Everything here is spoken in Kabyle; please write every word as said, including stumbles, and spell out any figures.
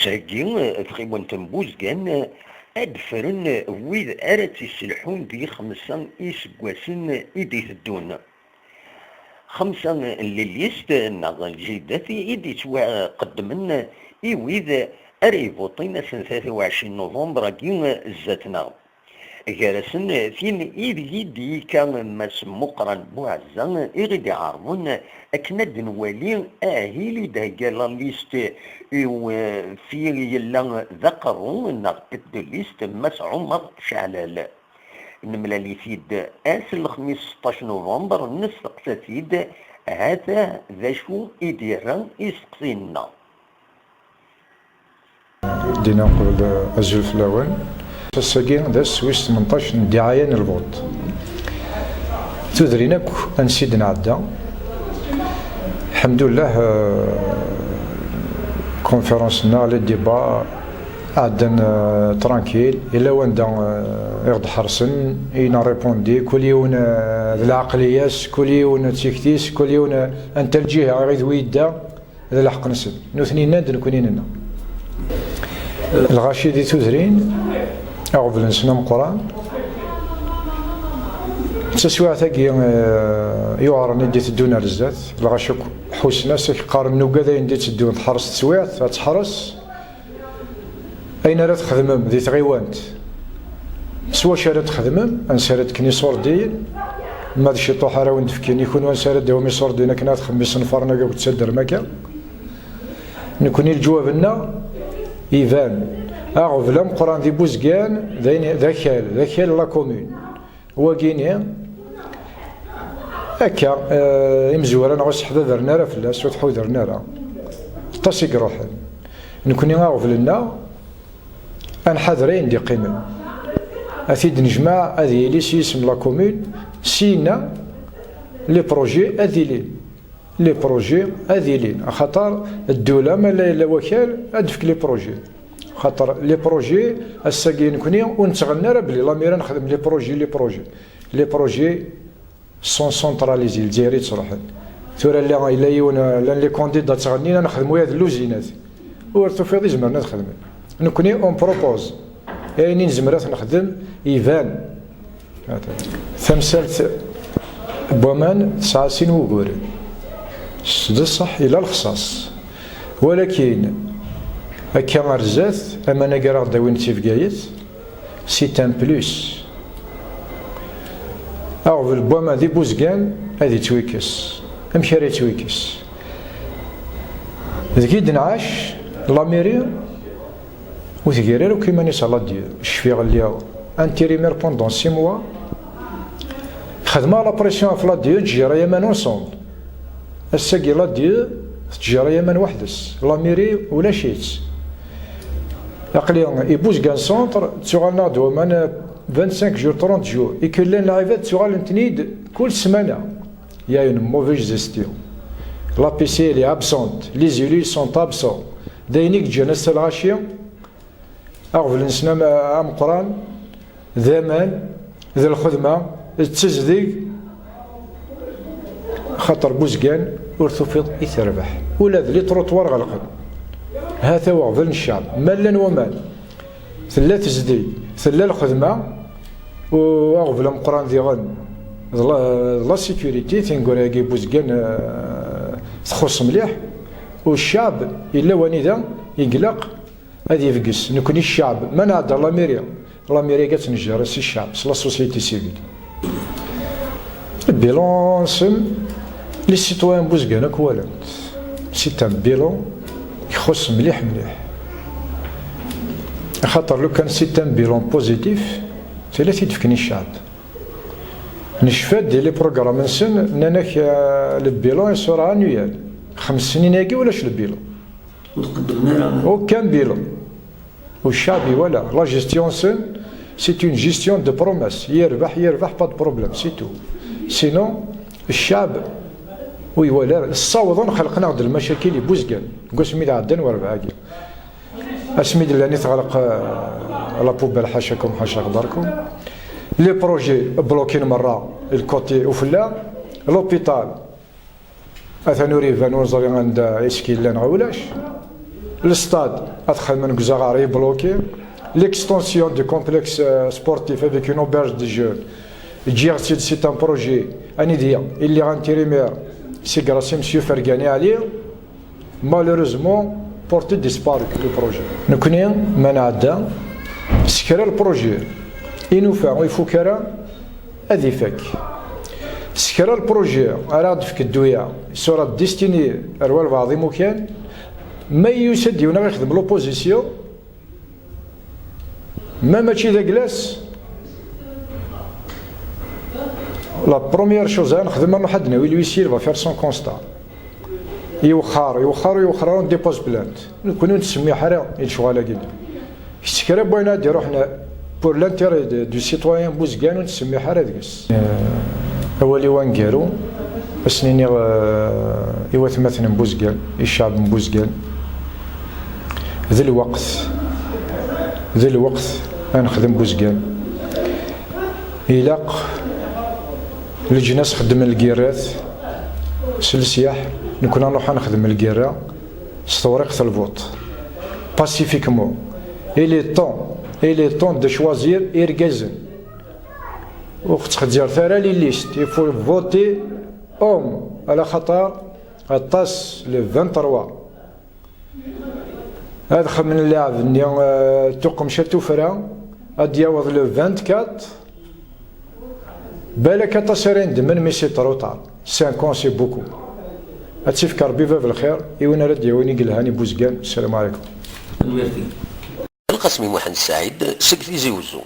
Tagi, tɣiwant n Buzgan ad d-ffren wid ara tt-isselḥun di xemsa iseggasen i d-iteddun. Xemsa n lilist neɣ lǧildat i d-yettwaqeddmen i wid ara ivuṭin ass n tlata u ɛecrin november-agi zdat-neɣ. Gar-asen tin ideg i d-yekka Mass Muqran Buɛezza i ɣ-id-iɛerḍen akken ad d-nwali ahil i d-thegga la liste i w-, fi yella d aqerru neɣ tête de liste Mass Ɛumer Ceɛlal. Nemlal-it-id ass n lexmis seṭṭac november, nesteqsa-t-id, ha-t-a d acu i d-yerra i isteqsiyen-nneɣ. Dina qbel, eh, azul fell-awen. Ass-agi d ass wis tmenṭac n ddiɛaya n lbuṭ. Tudrin akk ansi d-nɛedda, lḥemdullah, eh, conférence-nneɣ, les débats ɛeddan, eh, tranquille. Yella wanda, eh, i ɣ-d-ḥersen, i nrépondé, kul yiwen, eh, d lɛeqliya-s, kul yiwen d tikti-s, kul yiwen, eh, anta lǧiha i d wi yedda. D lḥeqq-nsen. Nutni nnan-d, nekkni nenna. Lɣaci di tudrin, aɣbel-nsen ameqqran. D taswiɛt-agi, eh, yuɛren i d-iteddun ar zdat. Lɣaci akk ḥussen-as, ak qqaren nugad ayen d-iteddun, teḥres teswiɛt, ad teḥres. Ayen ara txedmem di tɣiwant, s wacu ara txedmem, ansi ara d-kken iṣurdiyen, ma d ciṭuḥ ara wen-d-fkin i kunwi, ansi ara d-tawim iṣurdiyen akken ad txedmem isenfaren-agi akked taddart-agi? Nekkni leǧwab-nneɣ iban, aɣbel ameqqran di Buzgan d ayen, d akal, d akal n la commune. Wagini, akka, eh, imezwura neɣ ur seḥbabren ara fell-as, ur tḥudren ara. Aṭas i iruḥen. Nekni aɣbel-nneɣ, ad nḥader ayen d-iqqimen. Ad t-id-nejmeɛ, ad yili s yisem la commune, sina les projets ad ilin. Les projets ad ilin, axaṭer ddula ma la yella wakal ad d-tefk les projets. Axaṭer les projets, ass-agi nekni ur nettɣenni ara belli lamiri ad nexdem les projets, les projets. Les projets sont centralisés, Lezzayer i ttruḥen. Tura la, yella yiwen, llan les candidats ttɣennin ad nexdem waya d lluzinat. Ur tufiḍ i zemren ad xedmen. Nekni on propose. Ayen i nezmer ad t-nexdem iban. Tamsalt n waman tesɛa sin wuguren. S-, d ṣṣeḥ, yella lexṣaṣ. Walakin, akka ar zdat, aman-agi ara ɣ-d-awin si Bgayet, c'est un plus. Aɣbel n waman di Buzgan ad yettwikkes. Amek ara yettwikkes? Deg i d-nɛac, la mairie, ur tger ara akk iman-is à la DIE. Cfiɣ lliɣ intérimaire pendant six mois. Xedmeɣ la pression ɣef la DIE, nettjerray aman ensemble. Ass-agi la DIE tettjerray aman weḥd-s. La mairie ulac-itt. Aql-i i Buzgan centre, ttuɣalen-aɣ-d waman, euh, vingt-cinq jours, trente jours. I que llan lɛibad ttuɣalen-ten-id kul ssmana. Il y a une mauvaise gestion. L'A P C elle est absente. Les élus sont absents. D ayen i yeǧǧan ass-a lɣaci, aɣbel-nsen am-, ameqqran, d aman, d lxedma, d tezdeg, xaṭer Buzgan ur tufiḍ i terbeḥ. Ula d les trottoirs ɣelqen. Hata uɣbel n ccɛeb. Ma llan waman, tella tezdeg, tella lxedma, u aɣbel ameqqran diɣen d la, d la sécurité, tineggura-agi n Buzgan, eh, txuṣṣ mliḥ, u ccɛeb yella wanida yeglaq ad yebges. Nekni ccɛeb, ma nɛedda la mairie, la mairie-agi ad tt-nejjer s ccɛeb, s la société civile. Le bilan-nsen, les citoyens n Buzgan akk walan-t. C'est un bilan ixuṣṣ mliḥ mliḥ. Axaṭer lukan c'est un bilan positif, tella t-id-fken i ccɛeb. Necfa-d di les programmes-nsen, nnan-ak, euh, le bilan il sera annuel. Xems snin-agi ulac le bilan. Ur tqeddmen ara. Aucun bilan. U ccɛeb iwala. La gestion-nsen, c'est une gestion de promesses. Yerbeḥ, yerbeḥ, pas de problème, c'est tout. Sinon, ccɛeb ur iwala ara. Ssawḍen xelqen-aɣ-d lmacakil i Buzgan. Deg wasmi d-ɛeddan werbaɛ-agi. Asmi d-llan i teɣleq, euh, la poubelle, ḥacakum, ḥaca ɣdarkum. Les projets bloqués merra, le côté ufella. L'hôpital, atan ur iban, ur ẓri anda est-ce qu'il llan neɣ ulac. Le stade ad xedmen deg uzaɣar yebloki. L'extension du complexe, euh, sportif avec une auberge de jeunes, ǧǧiɣ-tt-id, c'est un projet anidi i lliɣ intérimaire seg ɣer-s Monsieur Fergani Ali. Malheureusement, porté disparu le projet. Nekkni ma nɛedda s kra le projet i nufa ur ifuk ara, ad ifak. S kra le projet ara ɣ-d-tefk dduya, sera destiné ar walbeɛḍ imukan. Ma yusa-d yiwen a ɣ-ixdem l'opposition, ma mačči d aglas, la première chose ara nexdem, ad nruḥ ad d-nawi l'huissier va faire son constat. Iwexxer, iwexxer, iwexxer, on dépose plainte. Nekkni ur nettsemmiḥ ara i lecɣal-agi. Kečč kra n wayen ad d-iruḥen pour l'intérêt de, du citoyen Buzgan, ur nettsemmiḥ ara deg-s. Eh, awal-iw aneggaru, ad sen-iniɣ, eh, i watmaten n Buzgan, i ccɛeb n Buzgan, d lweqt, d lweqt ad nexdem Buzgan. Ilaq leǧnas xeddmen lgirrat s lesyaḥ, nekkni ad nruḥ ad nexdem lgirra s tewriqt n lbuṭ, pacifiquement. Il est temps, il est temps de choisir irgazen. Ur ɣ-ttxezzir ara les listes, il faut voter homme, ala xaṭer aṭas le vingt-trois. Ad xedmen lɛeb-nni, euh, tuqemca tufra, ad d-yaweḍ le vingt-quatre. Balak aṭas ara yendmen, mais c'est trop tard. Cinq ans, c'est beaucoup. Ad tt-ifk Rebbi bab lxir i win ara d-yawin i yelhan i Buzgan. Sslam ɛlikum. Lqasmi Muḥend Saɛid seg Tizi Wezzu.